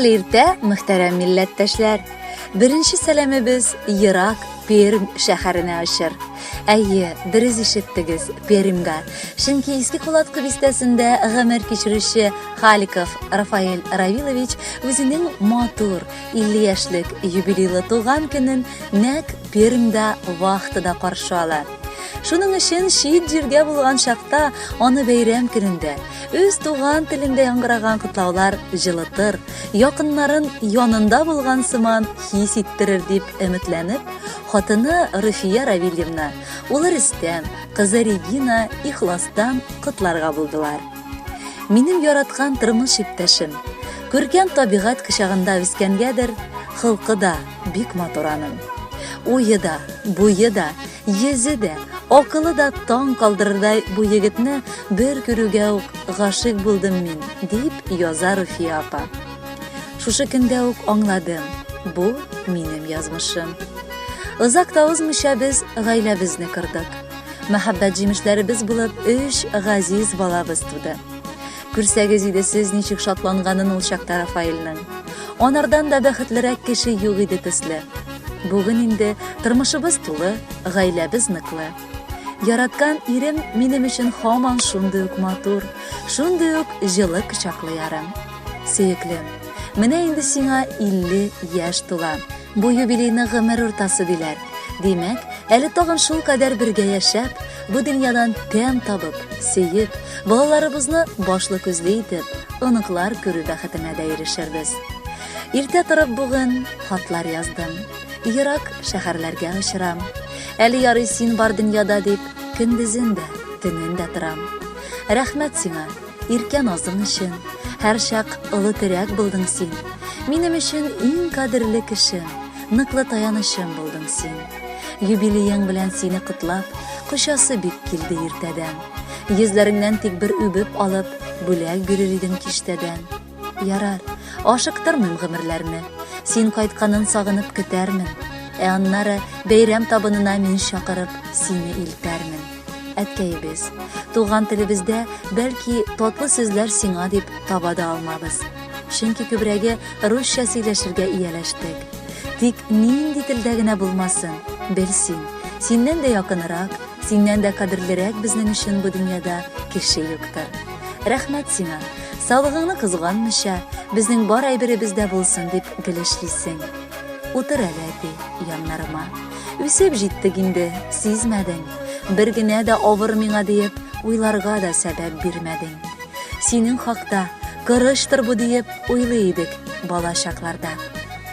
Хәерле иртә, мөхтәрәм милләттәшләр! Беренче сәламебез ерак Пермь шәһәренә очыр. Әйе, дөрес ишеттегез, Пермьгә. Чөнки Иске Кулаткы бистәсендә гомер кичерүче Халиков Рафаэль Равилович үзенең матур 50 яшьлек юбилейлы туган көнен нәкъ Пермьдә вахтада каршы ала. Шуның өчен чит җиргә булган чакта аны бәйрәм көнендә үз туган телендә яңгыраган котлаулар җылытыр, якыннарын янында булган сыман хис иттерер дип өметләнеп, хатыны Руфия Равильевна, улы Рөстәм, кызы Регина ихластан котларга булдылар. Минем яраткан тормыш иптәшем, күркәм табигать кочагында үскәнгәдер, холкы да бик матур аның. Уе да, буе да, Йөзе дә, акылы да таң калдырырдай бу егетне бер күрүгә үк гашыйк булдым мин, дип яза Руфия апа. Шушы көндә үк аңладым, бу минем язмышым. Озак та узмыйча без гаиләбезне кордык. Мәхәббәт җимешләребез булып өч газиз балабыз туды. Күрсәгез иде сез ничек шатланганын ул чакта Рафаэльнең. Анардан да бәхетлерәк кеше юк иде төсле. Бүген инде тормышыбыз тулы, гаиләбез ныклы. Яраткан ирем минем өчен һаман шундый ук матур, шундый ук җылы кочаклы ярым. Сөеклем, менә инде сиңа 50 яшь тула. Бу юбилейны гомер уртасы диләр. Димәк, әле тагын шул кадәр бергә яшәп, бу дөньядан тәм табып, сөеп, балаларыбызны башлы-күзле итеп, оныклар күрү бәхетенә дә ирешербез. Иртә торып бүген хатлар яздым. Ерак шәһәрләргә очырам. Әле ярый син бар дөньяда дип, көндезен дә, төнен дә торам. Рәхмәт сиңа, Иркә назың өчен, һәрчак олы терәк булдың син. Минем өчен иң кадерле кешем, ныклы таянычым булдың син. Юбилеең белән сине котлап, кочасы бик килде иртәдән. Йөзләреңнән тик бер үбеп алып, бүләк бирер идем киштәдән. Ярар, ашыктырмыйм гомерләрне. Син кайтканын сагынып көтәрмен. Ә аннары бәйрәм табынына мин чакырып, сине илтәрмен. Әткәебез, туган телебездә бәлки татлы сүзләр сиңа дип таба да алмабыз. Чөнки күбрәге русча сөйләшергә ияләштек. Тик нинди телдә генә булмасын, бел син, синнән дә якынрак, синнән дә кадерлерәк безнең өчен бу дөньяда кеше юктыр. Рәхмәт сиңа, саулыгыңны кызганмыйча, безнең бар әйберебез дә булсын дип гел эшлисең. Утыр әле, әти, яннарыма. Үсеп җиттек инде, сизмәдең. Бер генә дә авыр миңа диеп, уйларга да сәбәп бирмәдең. Синең хакта, корычтыр бу диеп, уйлый идек бала чакларда.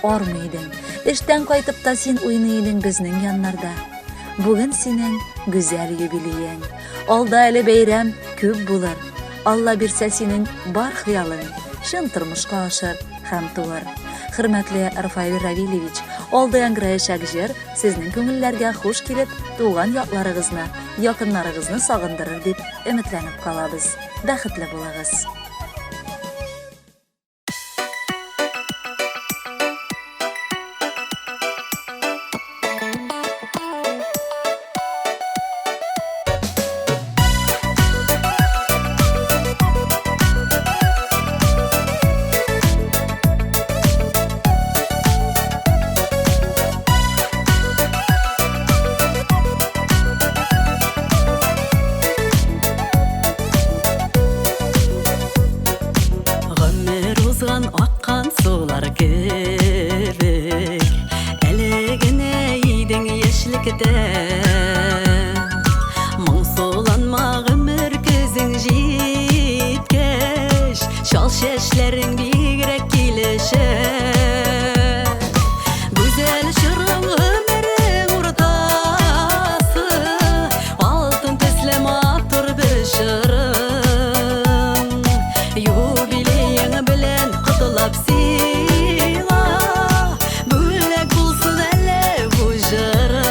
Армый идең, эштән кайтып та син уйный идең безнең яннарда. Бүген синең гүзәл юбилеең. Алда әле бәйрәм күп булыр. Алла бирсә синең бар хыялың чын тормышка ашыр һәм туыр. Хөрмәтле Рафаэль Равилевич, алда яңгыраячак җыр сезнең күңелләргә хуш килеп, туган якларыгызны, якыннарыгызны сагындырыр дип өметләнеп калабыз. Бәхетле булыгыз! Гомер узган аккан сулар кебек, Әле генә идең яшьлектә. Моңсуланма гомер көзең җиткәч, Чал чәчләрең бигрәк килешә. Гүзәл чорың гомерең уртасы, Алтын төсле матур бер чорың. Юбилеең белән котлап сиңа, Бүләк булсын әле бу җырым.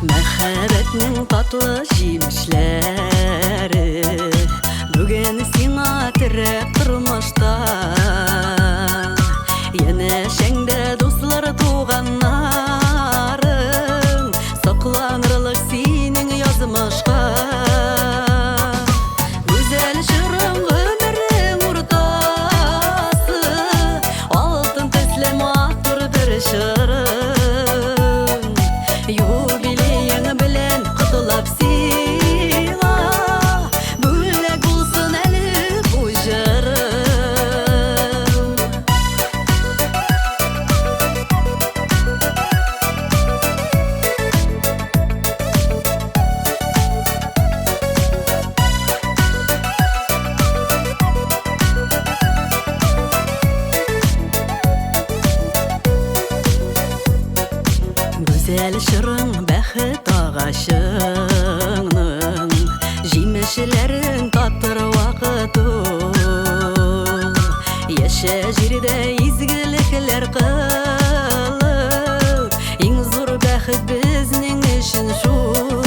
Мәхәббәтнең татлы җимешләре Бүген сиңа терәк тормышта. Янәшәңдә дуслар, туганнарың, Сокланырлык синең язмышка. Гүзәл чорың. Гүзәл чорың бәхет агачыңның Җимешләрен татыр вакыт ул. Яшә җирдә изгелекләр кылып, Иң зур бәхет безнең өчен шул.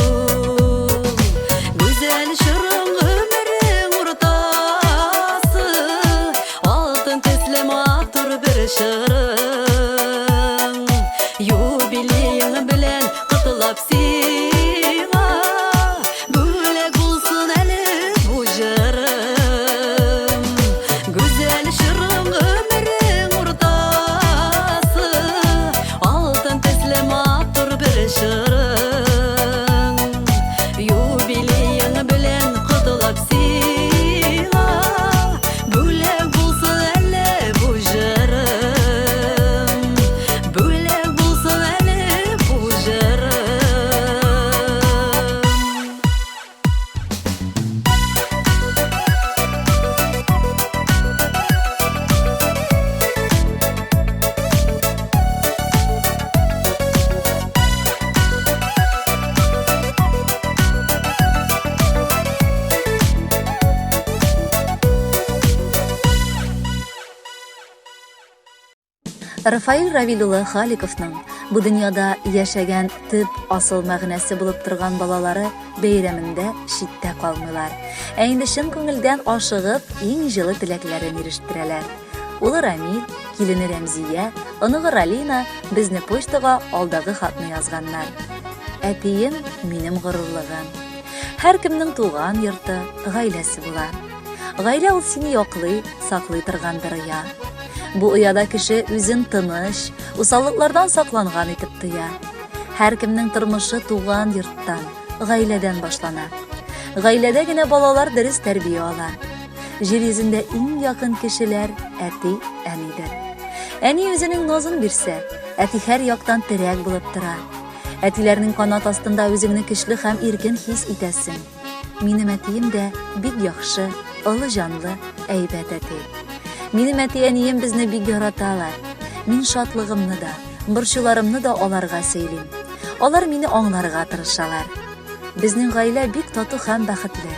Гүзәл чорың гомерең уртасы, Алтын төсле матур бер чорың. Юбилеең белән котлап сиңа, Бүләк булсын әле бу җырым. Гүзәл чорың гомерең уртасы, Алтын төсле матур бер чорың. Юбилеең белән котлап сиңа, Бүләк булсын әле бу җырым. Бүләк булсын әле бу җырым. Рафаил Равил улы Халиковның бу дөньяда яшәгән төп асыл мәгънәсе булып торган балалары бәйрәмендә читтә калмыйлар. Ә инде чын күңелдән ашыгып, иң җылы теләкләрен ирештерәләр. Улы Рамил, килене Рәмзия, оныгы Ралина безне почтага алдагы хатны язганнар. Әтием минем горурлыгым. Һәркемнең туган йорты, гаиләсе була. Гаилә ул сине яклый, саклый торган бер оя. Бу ояда кеше үзен тыныч, усаллыклардан сакланган итеп тоя. Һәркемнең тормышы туган йорттан, гаиләдән башлана. Гаиләдә генә балалар дөрес тәрбия ала. Җир йөзендә иң якын кешеләр әти, әнидер. Әни үзенең назын бирсә, әти һәр яктан терәк булып тора. Әтиләрнең канат астында үзеңне көчле һәм иркен хис итәсең. Минем әтием дә бик яхшы, олы җанлы, әйбәт әти. Минем әти-әнием безне бик яраталар. Мин шатлыгымны да, борчуларымны да аларга сөйлим. Алар мине аңларга тырышалар. Безнең гаилә бик тату һәм бәхетле.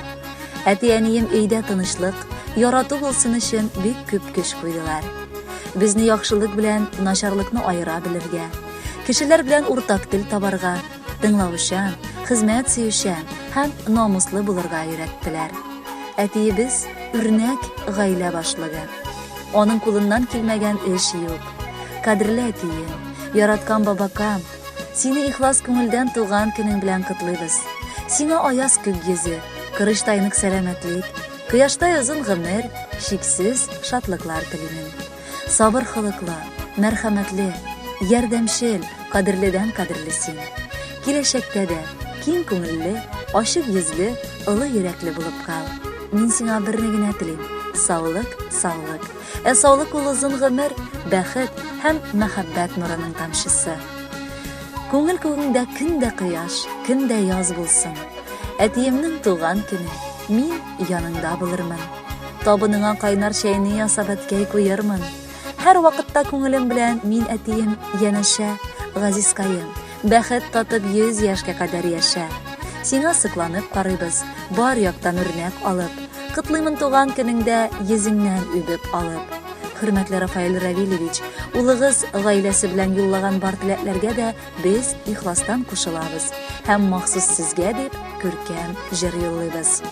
Әти-әнием өйдә тынычлык, ярату булсын өчен бик күп көч куйдылар. Безне яхшылык белән начарлыкны аера белергә, кешеләр белән уртак тел табарга, тыңлаучан, хезмәт сөючән һәм намуслы булырга өйрәттеләр. Әтиебез үрнәк гаилә башлыгы. Аның кулыннан килмәгән эш юк. Кадерле әтием, яраткан бабакам, сине ихлас күңелдән туган көнең белән котлыйбыз. Сиңа аяз күк йөзе, корычтай нык сәламәтлек, кояштай озын гомер, чиксез шатлыклар телимен. Сабыр холыклы, мәрхәмәтле, ярдәмчел, кадерледән кадерле син. Киләчәктә дә киң күңелле, ачык йөзле, олы йөрәкле булып кал. Мин сиңа берне генә телим: саулык, саулык. Ә саулык ул озын гомер, бәхет һәм мәхәббәт нурының тамчысы. Күңел күгеңдә көн дә кояш, көн дә яз булсын. Әтиемнең туган көне, мин яныңда булырмын. Табыныңа кайнар чәйне ясап әткәй куермын. Һәр вакытта күңелем белән мин әтием янәшә, газизкаем, бәхет татып 100 яшькә кадәр яшә. Сиңа сокланып карыйбыз, бар яктан үрнәк алып. Котлыймын туган көнеңдә йөзеңнән үбеп алып. Хөрмәтле Рафаэль Равилевич, улыгыз гаиләсе белән юллаган бар теләкләргә дә без ихластан кушылабыз һәм махсус сезгә дип күркәм җыр юллыйбыз.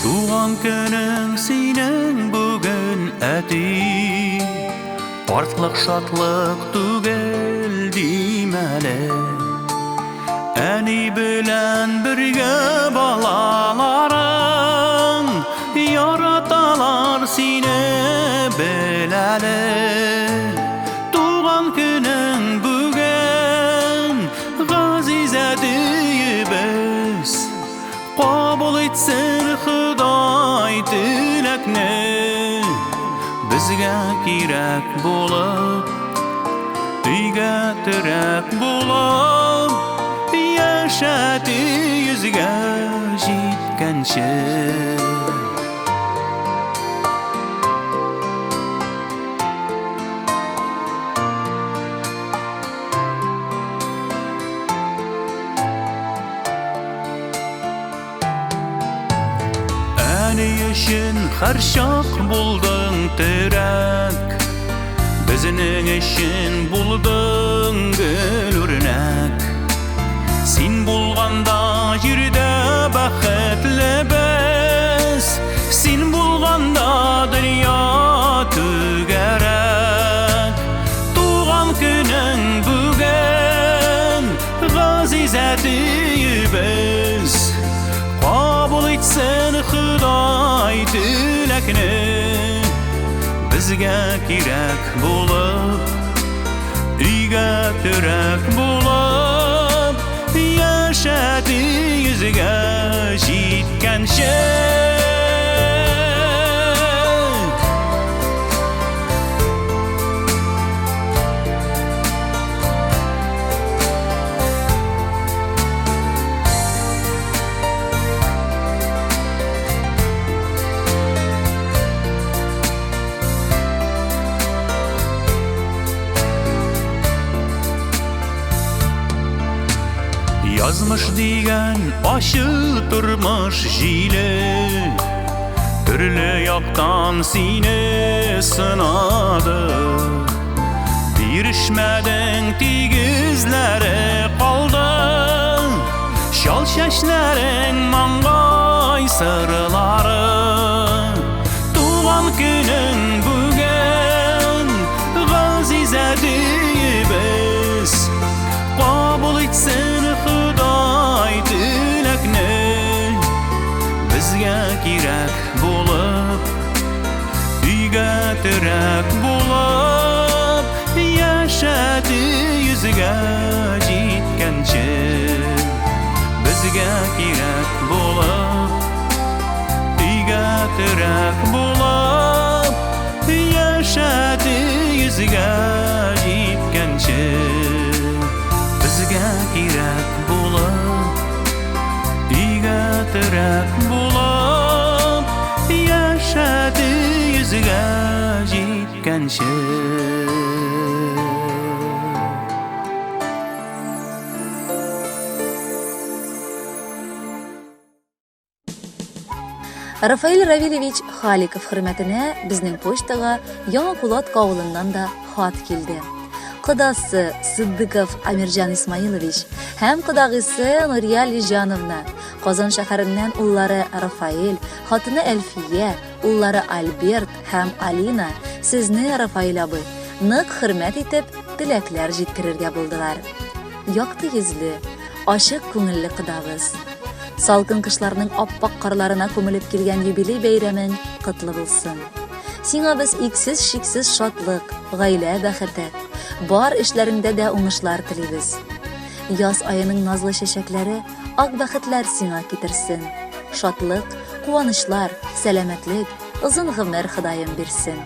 Туган көнең синең бүген, әти. Картлык шатлык түгел димәле. Әни белән бергә әле. Туган көнең бүген, газиз әтиебез. Кабул итсен Ходай теләкне. Безгә кирәк булып, өйгә терәк булып, яшәте йөзгә җиткәнче. Әни өчен һәрчак булдың терәк, Безнең өчен булдың гел үрнәк. Син булганда җирдә бәхетле без, Син булганда дөнья түгәрәк. Туган көнең бүген, газиз әтиебез, Кабул итсен Ходай теләкне. Безгә кирәк булып, өйгә терәк булып, яшәде йөзгә җиткәнче. Язмыш дигән ачы тормыш җиле Төрле яктан сине сынады. Бирешмәдең, тигезләре калды. Чал чәчләрең, маңгай сырлары. Туган көнең бүген, газиз әтиебез, Кабул итсен Ходай теләкне. Безгә кирәк булып, өйгә терәк булып, яшәде йөзгә җиткәнче. Безгә кирәк булып, өйгә терәк булып, яшәде йөзгә җиткәнче. Безгә кирәк булып, өйгә терәк булып, яшәде йөзгә җиткәнче. Рафаэль Равилевич Халиков хөрмәтенә безнең почтага Яңа Кулатка авылыннан да хат килде. Кодасы Сыддыков Амирҗан Исмаилович һәм кодагыйсы Нурия Лиҗановна, Казан шәһәреннән уллары Рафаэль, хатыны Әлфия, уллары Альберт һәм Алина сезне, Рафаэль абый, нык хөрмәт итеп, теләкләр җиткерергә булдылар. Якты йөзле, ачык күңелле кодабыз. Салкын кышларның ап-ак карларына күмелеп килгән юбилей бәйрәмең котлы булсын. Сиңа без иксез-чиксез шатлык, гаилә бәхете, бар эшләреңдә дә уңышлар телибез. Яз аеның назлы чәчәкләре ак бәхетләр сиңа китерсен. Шатлык, куанычлар, сәламәтлек, озын гомер Ходаем бирсен.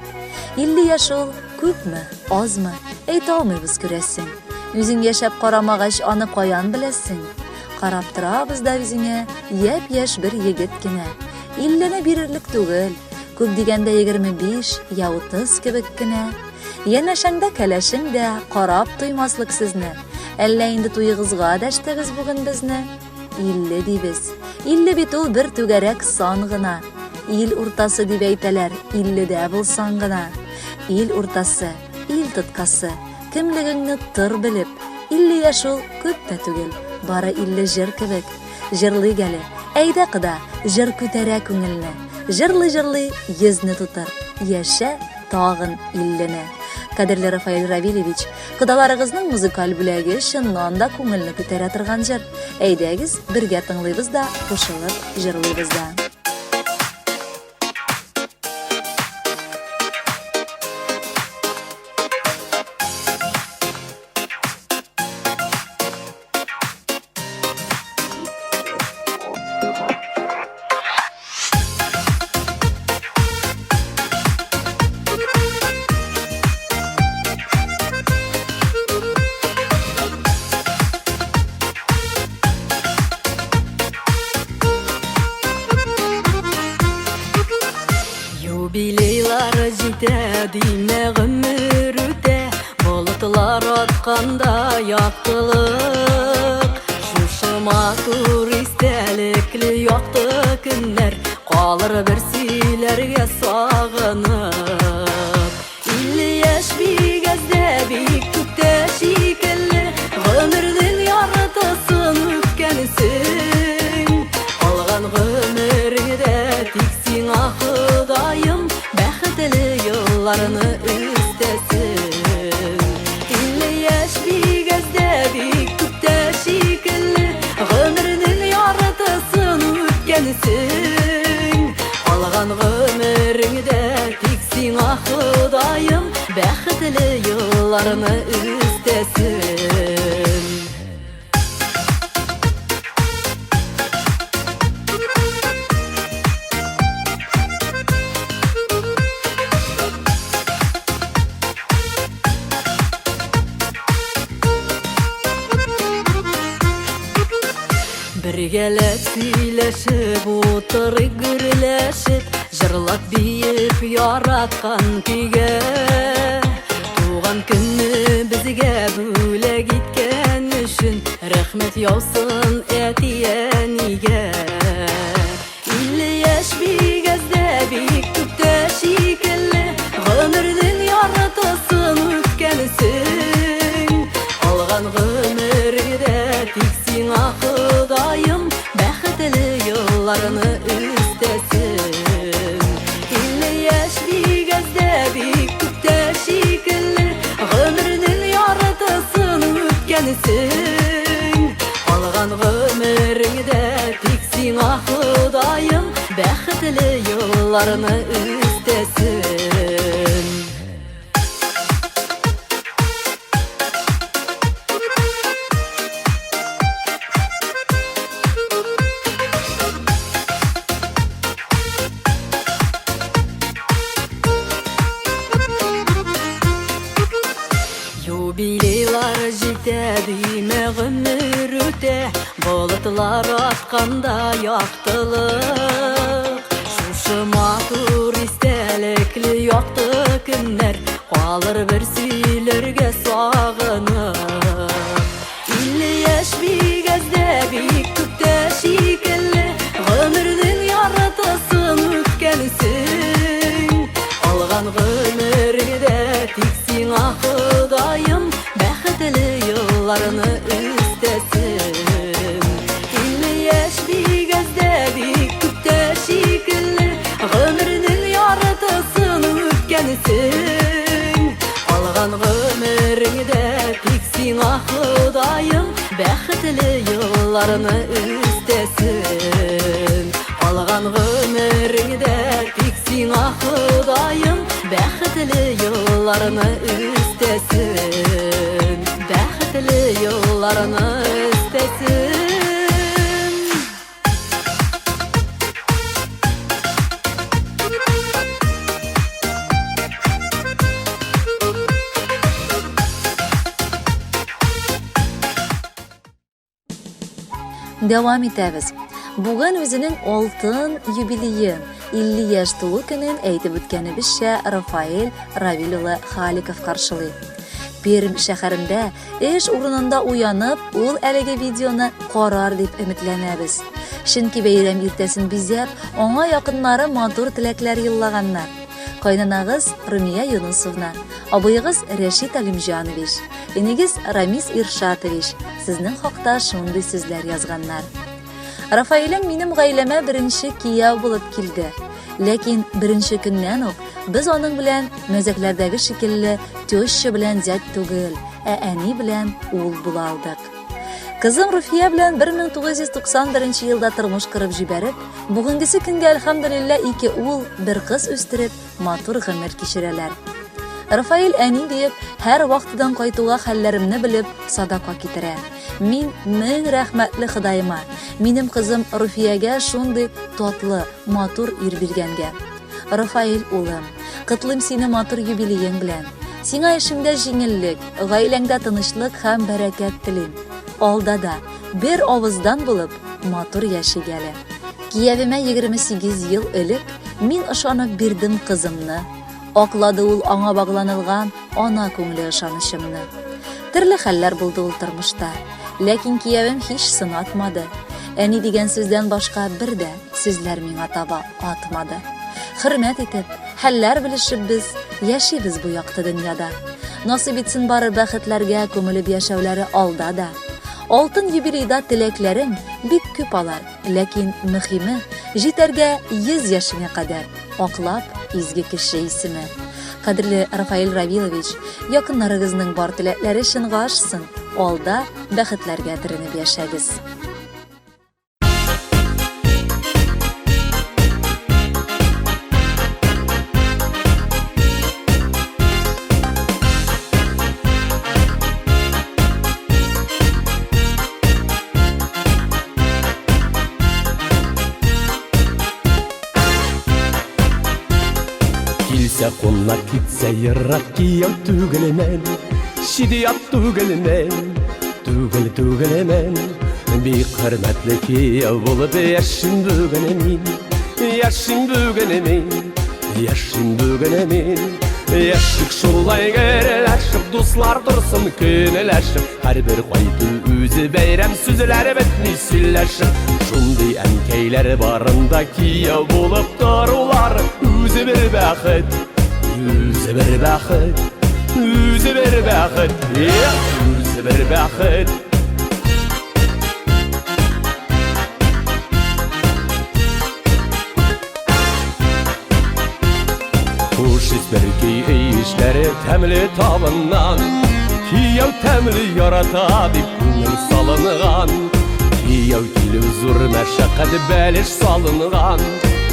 50 яшь ул күпме, азмы, әйтә алмыйбыз күрәсең. Үзең яшәп карамагач, аны каян беләсең? Карап торабыз да үзеңә, япь-яшь бер егет кенә. Иллене бирерлек түгел, күп дигәндә 25 я 30 кебек кенә. Янәшәңдә кәләшең дә карап туймаслык сезне. Әллә инде туегызга дәштегез бүген безне? 50 дибез. 50 бит ул бер түгәрәк сан гына. Ил уртасы дип әйтәләр, 50дә булсаң гына. Ил уртасы, ил тоткасы. Кемлегеңне тыр белеп. 50 яшь ул күп тә түгел, бары 50 җыр кебек. Җырлыйк әле, әйдә кода, җыр күтәрә күңелне. Җырлый-җырлый йөзне тутыр, яшә тагын иллене. Кадерле Рафаэль Равилевич, кодаларыгызның музыкаль бүләге чыннан да күңелне күтәрә торган җыр. Әйдәгез, бергә тыңлыйбыз да, кушылып җырлыйбыз да. димә гомер үтә, болытлар атканда яктылык. Шушы матур истәлекле якты көннәр калыр бер сөйләргә сагынып. 50 яшь бик әз дә, бик күп тә шикелле, гомернең яртысын үткәнсең. Калган гомереңдә тик сиңа Ходаем бәхетле елларны өстәсен. 50 яшь бик әз дә, бик күп тә шикелле, гомернең яртысын үткәнсең. Калган гомереңдә тик сиңа Ходаем бәхетле елларны өстәсен. Бергәләп сөйләшеп утырыйк гөрләшеп, җырлап биеп яраткан көйгә. Туган көнне безгә бүләк иткән өчен рәхмәт яусын әти-әнигә. 50 яшь бик әз дә, бик күп тә шикелле, гомернең яртысын үткәнсең. Калган гомереңдә тик сиңа Ходаем бәхетле елларны өстәсен. 50 яшь бик әз дә, бик күп тә шикелле, гомернең яртысын үткәнсең. Калган гомереңдә тик сиңа Ходаем бәхетле елларны өстәсен. Юбилейлар җитә, димә гомер үтә, болытлар атканда яктылык. Шушы матур истәлекле якты көннәр калыр бер сөйләргә сагынып. 50 яшь бик әз дә, бик күп тә шикелле, гомернең яртысын үткәнсең. Калган гомереңдә тик сиңа Ходаем бәхетле елларны өстәсен. 50 яшь бик әз дә, бик күп тә шикелле, гомернең яртысын үткәнсең. Калган гомереңдә тик сиңа Ходаем бәхетле елларны өстәсен. Калган гомереңдә тик сиңа Ходаем бәхетле елларны өстәсен. Бәхетле елларны өстәсен. Дәвам итәбез. Бүген үзенең алтын юбилеен, 50 яшь тулу көнен әйтеп үткәнебезчә Рафаэль Равил улы Халиков каршылый. Пермь шәһәрендә эш урынында уянып, ул әлеге видеоны карар дип өметләнәбез. Чөнки бәйрәм иртәсен бизәп, аңа якыннары матур теләкләр юллаганнар. Кайнанагыз Румия Юнусовна, абыегыз Рәшит Алимҗанович, энегез Рамис Иршатович сезнең хакта шундый сүзләр язганнар. Рафаэлем минем гаиләмә беренче кияү булып килде. Ләкин беренче көннән үк без аның белән мәзәкләрдәге шикелле теща белән зять түгел, ә әни белән ул була алдык. Кызым Руфия белән 1991 елда тормыш корып җибәреп, бүгенгесе көнгә әлхәмдүлиллә ике ул, бер кыз үстереп, матур гомер кичерәләр. Рафаэль әни диеп, һәр вакытыдан кайтуга хәлләремне белеп, садака китерә. Мин мең рәхмәтле Ходаема, минем кызым Руфиягә шундый татлы, матур ир биргәнгә. Рафаэль улым, котлыйм сине матур юбилеең белән. Сиңа эшеңдә җиңеллек, гаиләңдә тынычлык һәм бәрәкәт телим. Алда да, бер авыздан булып, матур яшик әле. Киявемә 28 ел элек мин ышанып бирдем кызымны. Аклады ул аңа багланылган ана күңле ышанычымны. Төрле хәлләр булды ул тормышта. Ләкин киявем һич сынатмады. Әни дигән сүздән башка бер дә сүзләр миңа таба атмады. Хөрмәт итеп, хәлләр белешеп без яшибез бу якты дөньяда. Насыйп итсен бары бәхетләргә күмелеп яшәүләре алда да. Алтын юбилейда теләкләрем бик күп алар, ләкин мөхиме җитәргә 100 яшеңә кадәр аклап изге кеше исеме. Кадерле Рафаэль Равилович, якыннарыгызның бар теләкләре чынга ашсын, алда бәхетләргә төренеп яшәгез. Килсә кунак, китсә ерак, кияү түгелмен, чит-ят түгелмен, түгел түгелмен. Бик хөрмәтле кияү булып яшим бүген мин, яшим бүген мин, яшим бүген мин. Яшик шулай гөрләшеп, дуслар торсын көнләшеп, һәрбер кайту үзе бәйрәм, сүзләре бетми сөйләшеп. Шундый әнкәйләр барында кияү булып торулар үзе бер бәхет, үзе бер бәхет, үзе бер бәхет, үзе бер бәхет. Хуш ис бер өй эшләре тәмле табыннан. Кияү тәмле ярата дип күңел салынган. Кияү килү зур мәшәкать бәлеш салынган.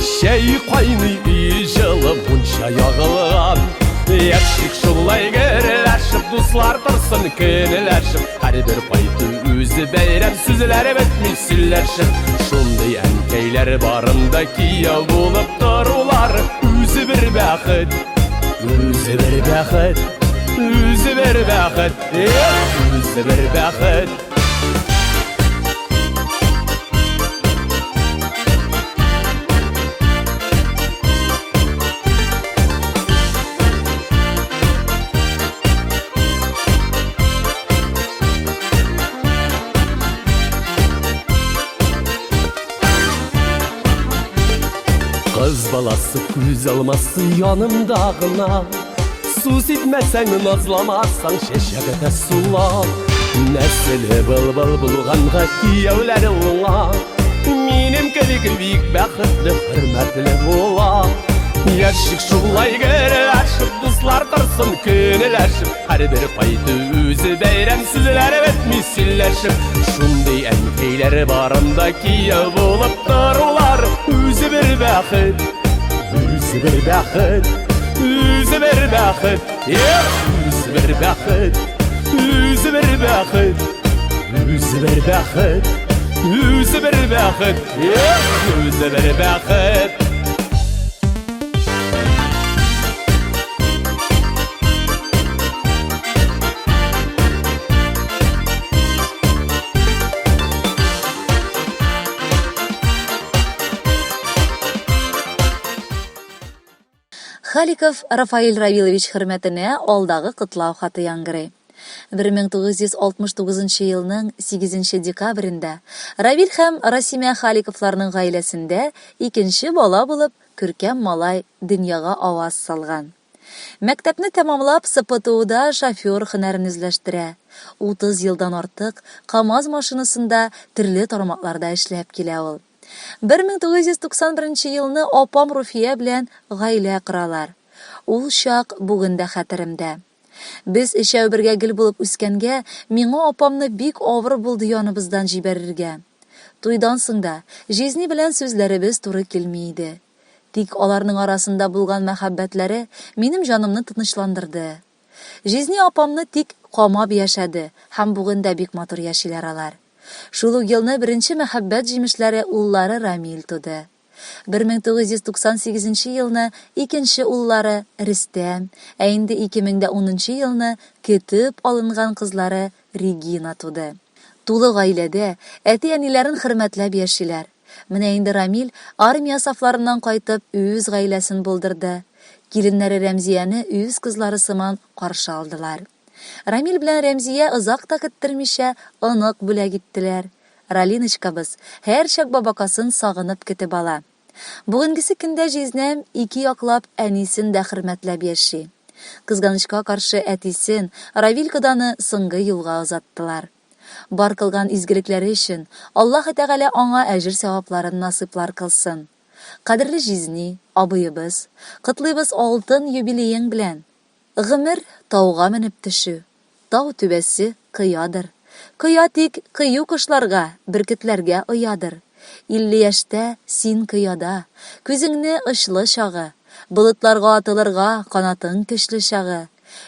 Чәй кайный, өй җылы, мунча ягылган. Яшик шулай гөрләшеп, дуслар торсын көнләшеп. Һәрбер кайту үзе бәйрәм, сүзләре бетми сөйләшеп. Шундый әнкәйләр барында кияү булып торулар үзе бер бәхет, үзе бер бәхет, үзе бер бәхет, үзе бер бәхет. Кыз баласы күз алмасы янымда гына. Су сипмәсәң, назламасаң, чәчәк тә сула. Нәселе был-был булганга кияүләре уңа. Минем кебек бик бәхетле, хөрмәтле була. Яшик шулай гөрләшеп, дуслар торсын көнләшеп. Һәрбер кайту үзе бәйрәм, сүзләре бетми сөйләшеп. Шундый әнкәйләр барында кияү булып торулар үзе бер бәхет, үзе бер бәхет, үзе бер бәхет, үзе бер бәхет, үзе бер бәхет, үзе бер бәхет, үзе бер бәхет, үзе бер бәхет. Халиков Рафаэль Равилович хөрмәтенә алдагы котлау хаты яңгырый. 1969 елның 8 декабрендә Равил һәм Расимә Халиковларның гаиләсендә икенче бала булып күркәм малай дөньяга аваз салган. Мәктәпне тәмамлап, СПТУда шофер һөнәрен үзләштерә. 30 елдан артык КАМАЗ машинасында төрле тармакларда эшләп килә ул. 1991 елны апам Руфия белән гаилә коралар. Ул чак бүген дә хәтеремдә. Без өчәү бергә гел булып үскәнгә, миңа апамны бик авыр булды яныбыздан җибәрергә. Туйдан соң да җизни белән сүзләребез туры килми иде. Тик аларның арасында булган мәхәббәтләре минем җанымны тынычландырды. Җизни апамны тик камап яшәде һәм бүген дә бик матур яшиләр алар. Шул ук елны беренче мәхәббәт җимешләре уллары Рамил туды. 1998 елны икенче уллары Рөстәм, ә инде 2010 елны көтеп алынган кызлары Регина туды. Тулы гаиләдә, әти-әниләрен хөрмәтләп яшиләр. Менә инде Рамил армия сафларыннан кайтып, үз гаиләсен булдырды. Киленнәре Рәмзияне үз кызлары сыман каршы алдылар. Рамил белән Рәмзия озак та көттермичә онык бүләк иттеләр. Ралиночкабыз һәрчак бабакасын сагынып көтеп ала. Бүгенгесе көндә җизнәм ике яклап әнисен дә хөрмәтләп яши. Кызганычка каршы әтисен, Равил коданы соңгы юлга озаттылар. Бар кылган изгелекләре өчен Аллаһы Тәгалә аңа әҗер-савапларын насыйплар кылсын. Кадерле җизни, абыебыз, котлыйбыз алтын юбилеең белән! Гомер, тауга менеп төшү. Тау түбәсе, кыядыр. Кыя тик кыю кошларга, бөркетләргә оядыр. 50 яшьтә син кыяда, күзеңне очлы чагы, болытларга атылырга канатың көчле чагы.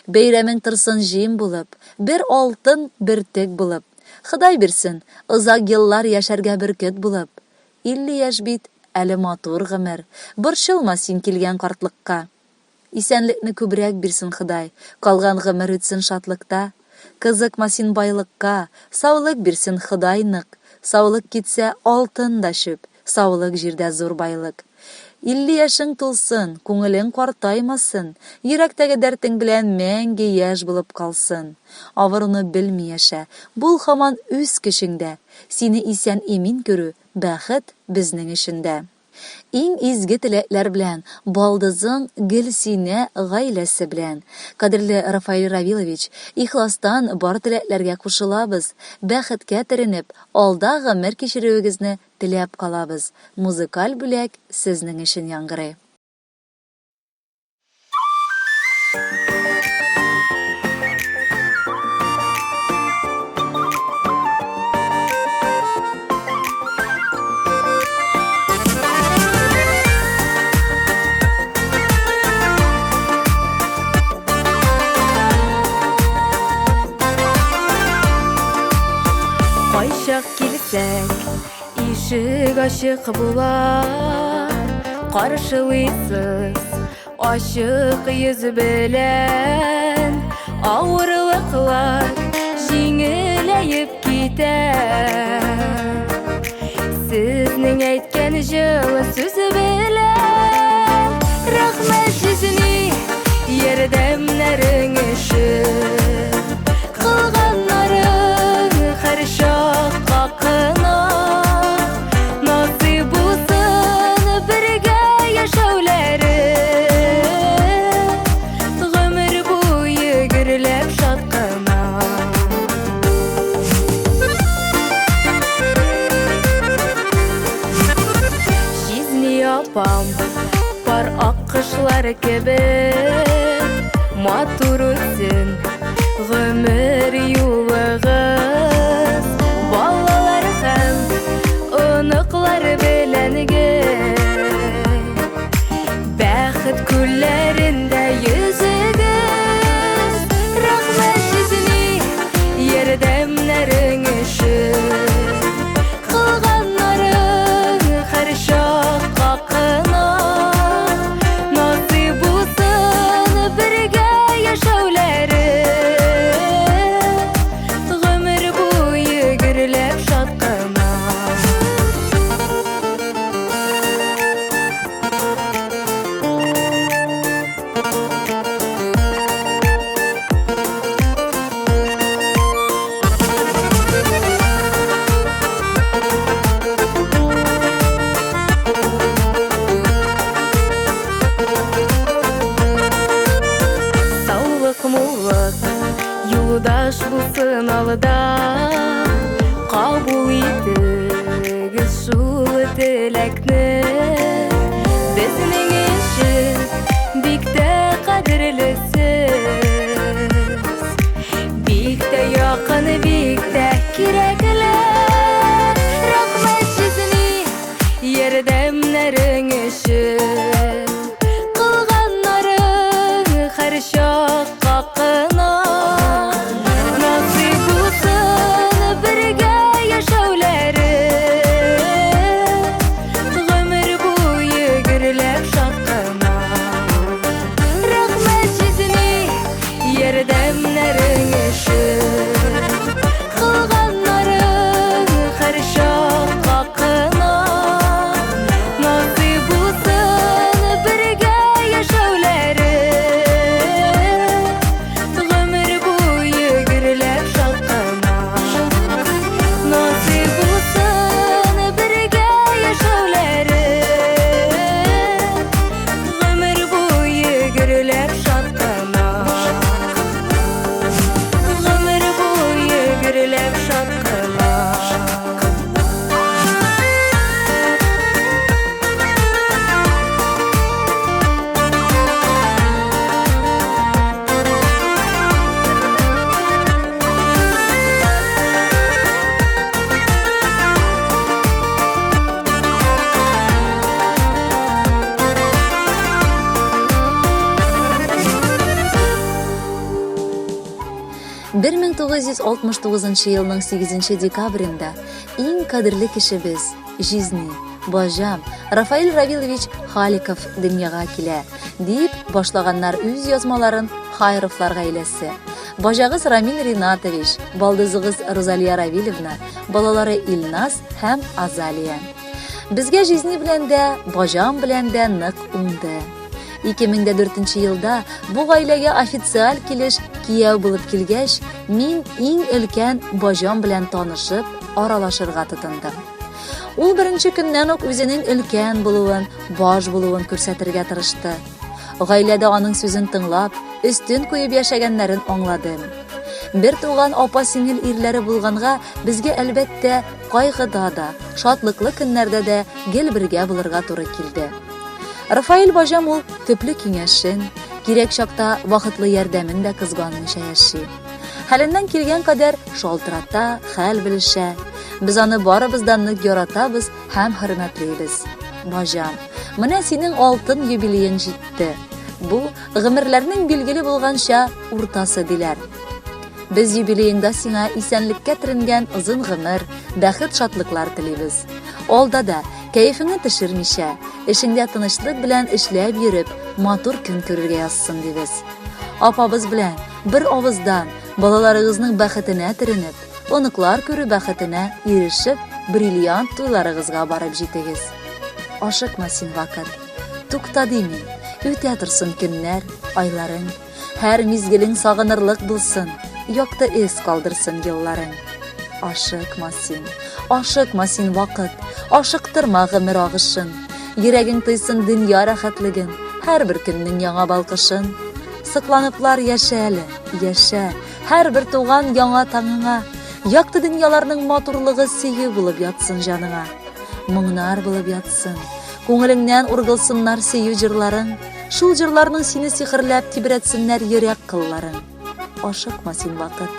Бәйрәмең торсын җим булып, бер алтын бөртек булып. Ходай бирсен, озак еллар яшәргә бөркет булып. 50 яшь бит, әле матур гомер, борчылма син килгән картлыкка. Исәнлекне күбрәк бирсен Ходай, калган гомер үтсен шатлыкта. Кызыкма син байлыкка, саулык бирсен Ходай нык. Саулык китсә, алтын да чүп, саулык җирдә зур байлык. 50 яшең тулсын, күңелең картаймасын, йөрәктәге дәртең белән мәңге яшь булып калсын. Авыруны белми яшә, бул һаман үз көчеңдә. Сине исән-имин күрү, бәхет безнең өчен дә. Иң изге теләкләр белән, балдызың Гөлсинә гаиләсе белән. Кадерле Рафаэль Равилович, ихластан бар теләкләргә кушылабыз, бәхеткә төренеп, алда гомер кичерүегезне теләп калабыз. Музыкаль бүләк сезнең өчен яңгырый. Кайчак килсәк, ишек ачык була, каршылыйсыз ачык йөз белән. Авырлыклар җиңеләеп китә. Сезнең әйткән җылы сүз белән. Рәхмәт җизни, ярдәмнәрең өчен. Кылганнарың һәрчак хакына. Насыйп булсын бергә яшәүләре. Гомер буе гөрләп шат кына. Җизни апам пар аккошлар кебек матур үтсен гомер юлыгыз. Балалар һәм оныклар белән гел бәхет күлләрендә йөзегез. Рәхмәт җизни, ярдәмнәрең өчен. Кылганнарың һәрчак хакына. Насыйп булсын бергә яшәүләре. Гомер буе гөрләп шат кына. Саулык, муллык, юлдаш булсын алда. Кабул итегез шул теләкне. Безнең өчен бик тә кадерлесез. Бик тә якын, бик тә кирәкле. Рәхмәт җизни, ярдәмнәрең өчен. Кылганнарың һәрчак хакына. Насыйп булсын бергә яшәүләре. Гомер буе гөрләп шат кына. Рәхмәт җизни, ярдәмнәрең өчен. Кылганнарың 1969 елның 8 декабрендә иң кадерле кешебез, җизни, баҗам Рафаэль Равилович Халиков дөньяга килә, дип башлаганнар үз язмаларын Хайровлар гаиләсе. Баҗагыз Рамил Ринатович, балдызыгыз Розалия Равилевна, балалары Илназ һәм Азалия. Безгә җизни белән дә, баҗам белән дә нык уңды. 2004 елда бу гаиләгә официаль килеш кияү булып килгәч, мин иң өлкән баҗам белән танышып, аралашырга тотындым. Ул беренче көннән үк үзенең өлкән булуын, баш булуын күрсәтергә тырышты. Гаиләдә аның сүзен тыңлап, өстен куеп яшәгәннәрен аңладым. Бер туган апа-сеңел ирләре булганга, безгә, әлбәттә, кайгыда да, шатлыклы көннәрдә дә гел бергә булырга туры килде. Рафаэль баҗам ул төпле киңәшен, кирәк чакта вакытлы ярдәмен дә кызганмыйча яши. Хәленнән килгән кадәр шалтырата, хәл белешә. Без аны барыбыз да нык яратабыз һәм хөрмәтлибез. Баҗам, менә синең алтын юбилеең җитте. Бу, гомерләрнең билгеле булганча уртасы диләр. Без юбилееңда сиңа исәнлеккә төренгән озын гомер, бәхет-шатлыклар телибез. Алда да, кәефеңне төшермичә, эшеңдә тынычлык белән эшләп йөреп, матур көн күрергә язсын дибез. Апабыз белән бер авыздан балаларыгызның бәхетенә төренеп, оныклар күрү бәхетенә ирешеп, бриллиант туйларыгызга барып җитегез. Ашыкма син, вакыт. Тукта димим, үтә торсын көннәр, айларың. Һәр мизгелең сагынырлык булсын, якты эз калдырсын елларың. Ашыкма син, ашыкма син, вакыт, ашыктырма гомер агышын. Йөрәгең тойсын дөнья рәхәтлеген, һәрбер көннең яңа балкышын. Сокланыплар яшә әле, яшә, һәрбер туган яңа таңыңа. Якты дөньяларның матурлыгы сөю булып ятсын җаныңа. Моңнар булып ятсын, күңелеңнән ургылсыннар сөю җырларың. Шул җырларның сине сихерләп тибрәтсеннәр йөрәк кылларың. Ашыкма син, вакыт.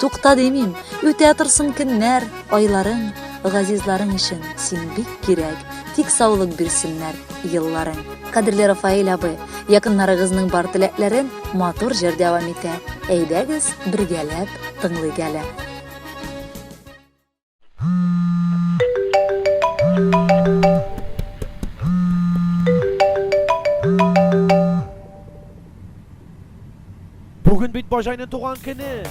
Тукта димим, үтә торсын көннәр, айларың. Газизларың өчен син бик кирәк, тик саулык бирсеннәр елларың. Кадерле Рафаэль абый, якыннарыгызның бар теләкләрен матур җыр дәвам итә. Әйдәгез, бергәләп тыңлыйк әле. Бүген бит баҗайның туган көне.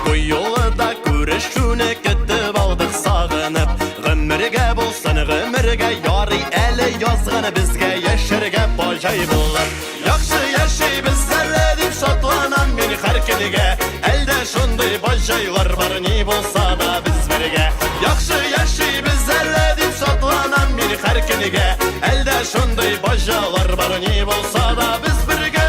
Бу юлы да күрешүне көтеп алдык сагынып. Гомергә булсын, гомергә ярый әле язган безгә яшәргә баҗай булып. Яхшы яшибез әле дип шатланам мин һәр көнгә. Әлдә шундый баҗайлар бар, ни булса да без бергә. Яхшы яшибез әле дип шатланам мин һәр көнгә. Әлдә шундый баҗалар бар, ни булса да без бергә.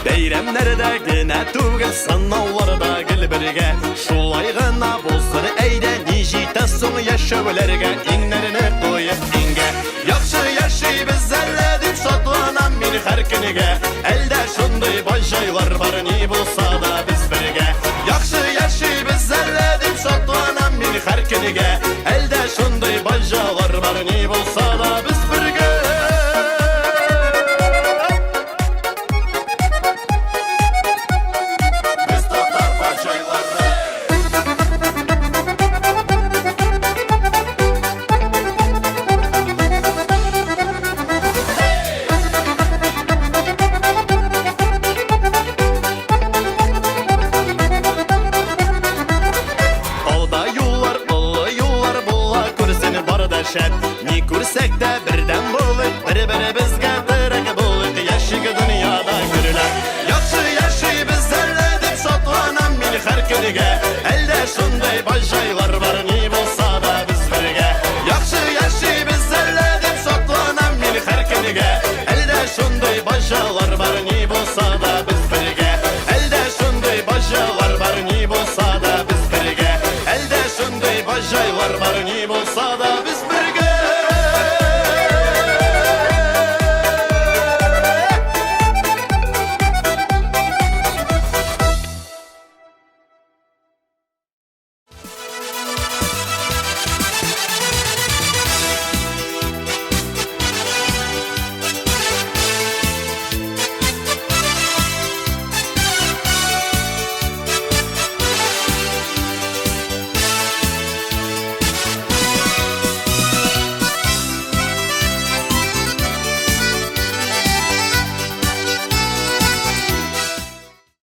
Бәйрәмнәрдә генә түгел, сынауларда гел бергә. Шулай гына булсын, әйдә, ни җитә соң яшәүләргә, иңнәрне куеп иңгә. Яхшы яшибез әле дип шатланам мин һәр көнгә.